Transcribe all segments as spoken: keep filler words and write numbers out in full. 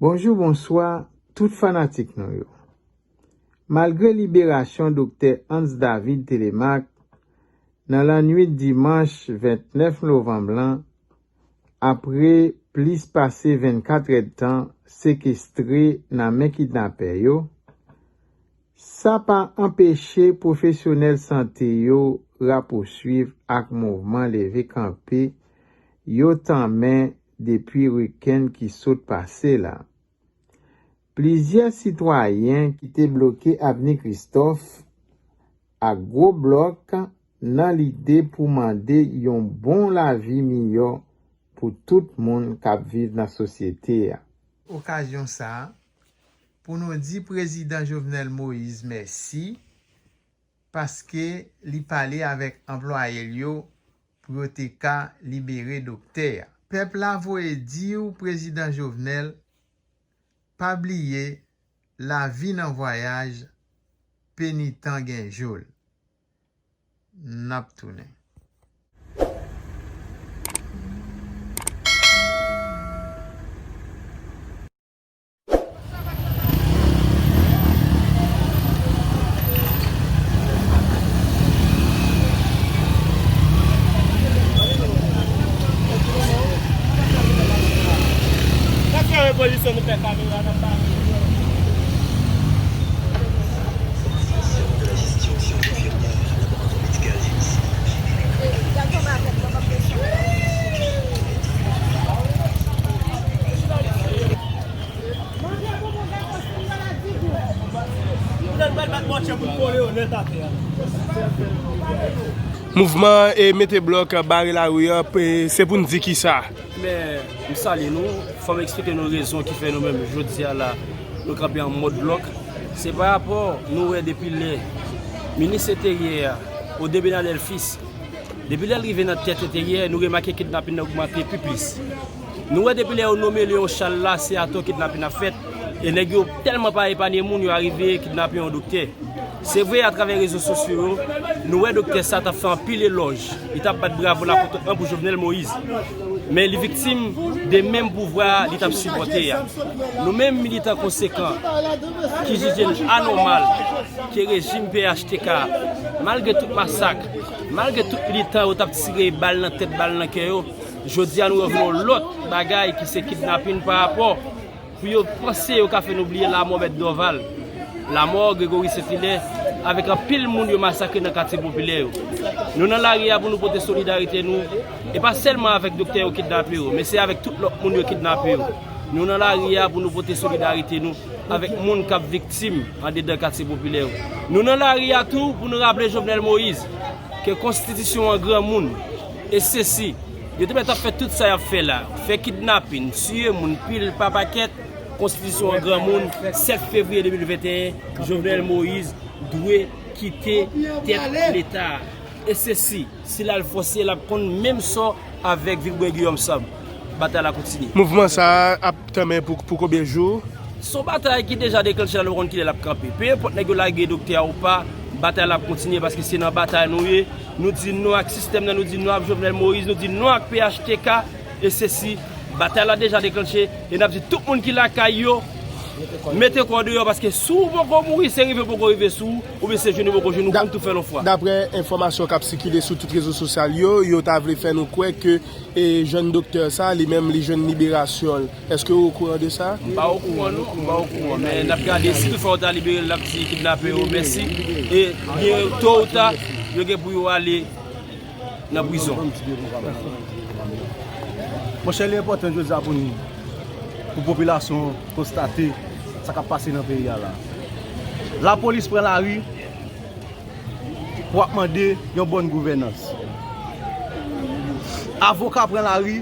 Bonjou, bonswa, tout fanatik nou yo. Malgre liberasyon Doktè Hans David Télémaque nan lannwit dimanch vennèf novanm lan, apre plis pase vennkat èdtan sekestre nan men kidnapè yo, sa pa anpeche pwofesyonèl sante yo rapouswiv ak mouvman leve kanpe yo tanmen depi wikenn ki sot pase la. Plizyè sitwayen ki te bloke Avni Kristòf ak gwo blòk nan lide pou mande yon bon lavi miyò pou tout moun k ap viv nan sosyete a. Okazyon sa a, pou nou di Prezidan Jovenel Moïse mèsi, paske li pale avèk anplwaye l yo pou yo te ka libere doktè a. Pèp la voye di w Prezidan Jovenel pa bliye lavi nan vwayaj, penitan gen jou l. N ap tounen. Mouvman e mete blòk, bare lari an, pe- se pou n di kisa? Men, m salye nou. Fò m eksplike nou rezon ki fè nou menm jodi a la, nou kanpe an mòd blòk. Se pa rapò nou wè depi lè minis enteryè a, Audrey Bénardel Fils, depi lè l rive nan tèt enteryè, nou remake kidnapin nan ogmante pi plis. Nou wè depi lè yo nonmen Léon Charles la, se atò kidnapin ap fèt. E nèg yo tèlman pa epanye moun, yo arive kidnape yon doktè. Se vre, atravè rezo sosyo yo, nou wè doktè sa t ap fè anpil elòj. Li t ap bat bravo lakontantman pou Jovenel Moïse. Men li viktim de menm pouvwa li t ap sipòte a. Nou menm militan konsekan ki jije l anòmal ke rejim P H T K, malgre tout masak, malgre tout militan yo t ap tire bal nan tèt, bal nan kè yo, jodi a nou revle yon lòt bagay ki se kidnapin pa rapò pou yo panse yo ka fè nou bliye lanmò Mèt Dorval, lanmò Gregory Saint Hilaire, avèk anpil moun yo masakre nan katye popilè yo. Nou nan lari a pou nou pote solidarite nou, e pa sèlman avèk doktè yo kidnape yo, men se avèk tout lòt moun yo kidnape yo. Nou nan lari a pou nou pote solidarite nou avèk moun k ap viktim andedan katye popilè yo. Nou nan lari a tou pou nou raple Jovenel Moïse ke konstitisyon an granmoun, e sesi, yo te mèt ap fè tout sa y ap fè la, fè kidnapin, tiye moun, pil pa pakèt, konstitisyon an granmoun, sèt fevriye de mil venteyen, Jovenel Moïse dwe kite tèt Leta a. E sesi, si l al fòse, l ap konn menm sò avèk Vilbrun Guillaume Sam. Batay la kontinye. Mouvman sa a ap tanmen pou, pou konbyen jou? Se yon batay ki deja deklanche la, nou konn kilè l ap kanpe. Pe enpòt nèg yo lage doktè a ou pa, batay la ap kontinye paske se nan batay nou ye. Nou di non ak sistèm nan, nou di non ak Jovenel Moïse, nou di non ak P H T K, e sesi, batay la deja deklanche, e n ap di tout moun ki lakay yo, mete kò deyò, paske si w poko mouri, se rive poko rive sou ou, oubyen se jwenn ou poko jwenn ou, Da- konn tou fè l yon fwa. Daprè enfòmasyon k ap sikile sou tout rezo sosyal yo, yo ta vle fè nou kwè ke, e, jèn doktè sa, li menm, li jwenn liberasyon l. Èske w okouran de sa? M pa okouran, non, m pa okouran. Men n ap gade, si toutfwa yo ta libere l, n ap di kidnapè yo mèsi. E byen, to ou ta, yo gen pou yo ale nan prizon. Monchè, li enpòtan jodi a pou n, pou popilasyon an konstate sa k ap pase nan peyi a la. Lapolis pran lari pou ap mande yon bòn gouvènans. Avoka pran lari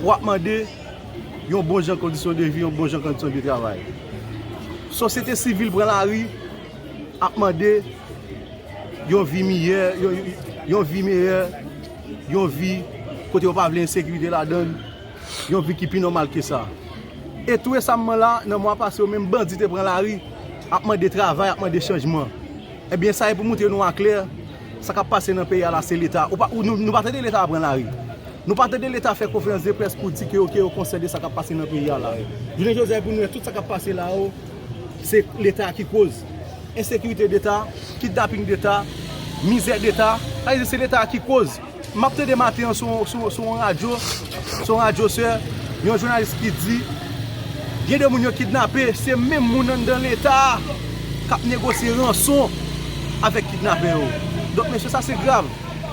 pou ap mande yon bon jan kondisyon de vi, yon bon jan kondisyon de travay. Sosyete sivil pran lari ap mande yon vi miyè, yon, yon vi meyè, yon vi kote yo pa vle ensekirite ladan l, yon vi ki pi nòmal ke sa. E tou resamman la, nan mwa pase yo, menm bandi te pran lari, ap mande travay, ap mande chanjman. Ebyen, sa e pou montre nou aklè, sa k ap pase nan peyi a la, se Leta. Ou pa, ou, nou, nou pa tande Leta a pran lari. Nou pa tande Leta fè konferans de près pou di ke, oke, yo konsyan de sa k ap pase nan peyi a la. Jounen jodi a, pou nou wè tout sa k ap pase la yo, se Leta ki koz. Ensekirite Leta, kidnaping Leta, mizè Leta, sa vle di se Leta ki koz. M ap tande maten an sou, sou, sou yon radyo, sou yon radyo sè, yon jounalis ki di, gen de moun yo kidnape, se menm moun anndan Leta a k ap negosye ranson avèk kidnapè yo. Donk, mesye, sa se grav.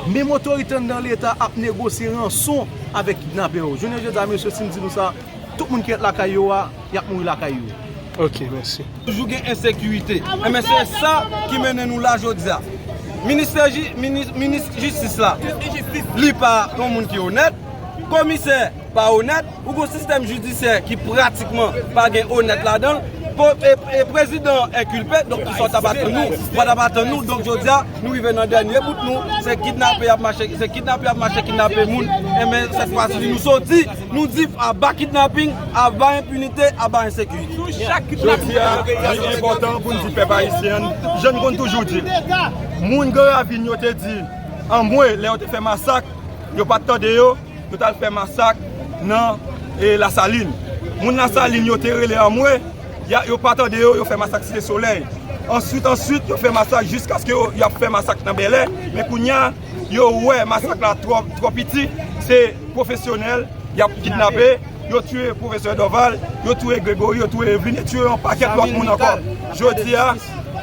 Menm otorite anndan Leta ap negosye ranson avèk kidnapè yo. Jounen jodi a, mesye, si m di nou sa, tout moun ki ret lakay yo a, y ap mouri lakay yo. Ok, mèsi. Toujou gen ensekirite. Enben, se sa ki mennen nou la jodi a. Ministè ji-, minis, minis jistis la, li pa yon moun ki onèt. Komisè pa onèt. Ou gon sistèm jidisyè ki pratikman pa gen onèt ladan l. Po-, e, e prezidan enkilpe, donk kisa w t ap atann nou? Ou pa t ap atann nou. Donk, jodi a, nou rive nan dènye bout nou. Se kidnape y ap mache, se kidnape y ap mache kidnape moun. Enben, sèt fwa si, nou soti, nou di aba kidnaping, aba enpinite, aba ensekirite. Jodi a, li enpòtan pou n di pèp ayisyen an, jan n konn toujou di l. Moun Gran Ravin yo te di, anmwe, lè yo te fè masak, yo pa t tande yo, yo t al fè masak nan, e, Lasalin. Moun Lasalin yo te rele anmwe, y a, yo pa tande yo, yo fè masak Site Solèy. Answit, answit, yo fè masak jiskaske yo, y ap fè masak nan Bèlè. Men kounye a, yo wè masak la twò, twò piti, se pwofesyonèl, y ap kidnape, yo tiye pwofesè Dorval, yo tiye Gregory, yo tiye Evelyn, e tiye yon pakèt lòt moun ankò. Jodi a,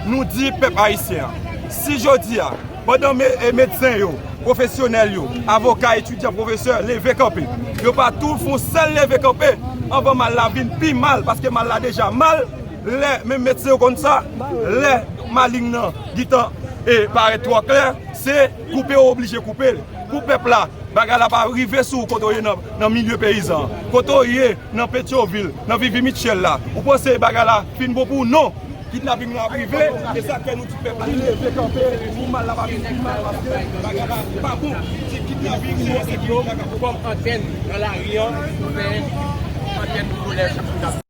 nou di pèp ayisyen an, si jodi a, pandan me-, e medsen yo, pwofesyonèl yo, avoka, etidyan, pwofesè leve kanpe, yo pa tou fè yon sèl leve kanpe anvan mal la vin pi mal, paske mal la deja mal. Lè, menm medsen yo konn sa, lè maling nan gentan, e, parèt twò klè, se koupe yo oblije koupe l. Pou pèp la, bagay la pa rive sou ou kote w ye nan, nan milye peyizan an. Kote w ye nan Petyonvil, nan Vivi Mitchell la, ou panse bagay la fin bon pou ou? Non! Kidnaping la ap rive, e sa k fè nou di pèp la leve kanpe pou mal la pa vin pi mal, paske bagay la pa bon. Se kidnaping, se ensekirite la k ap kòm antèn nan lari an, fè antèn pou lè chak moun k ap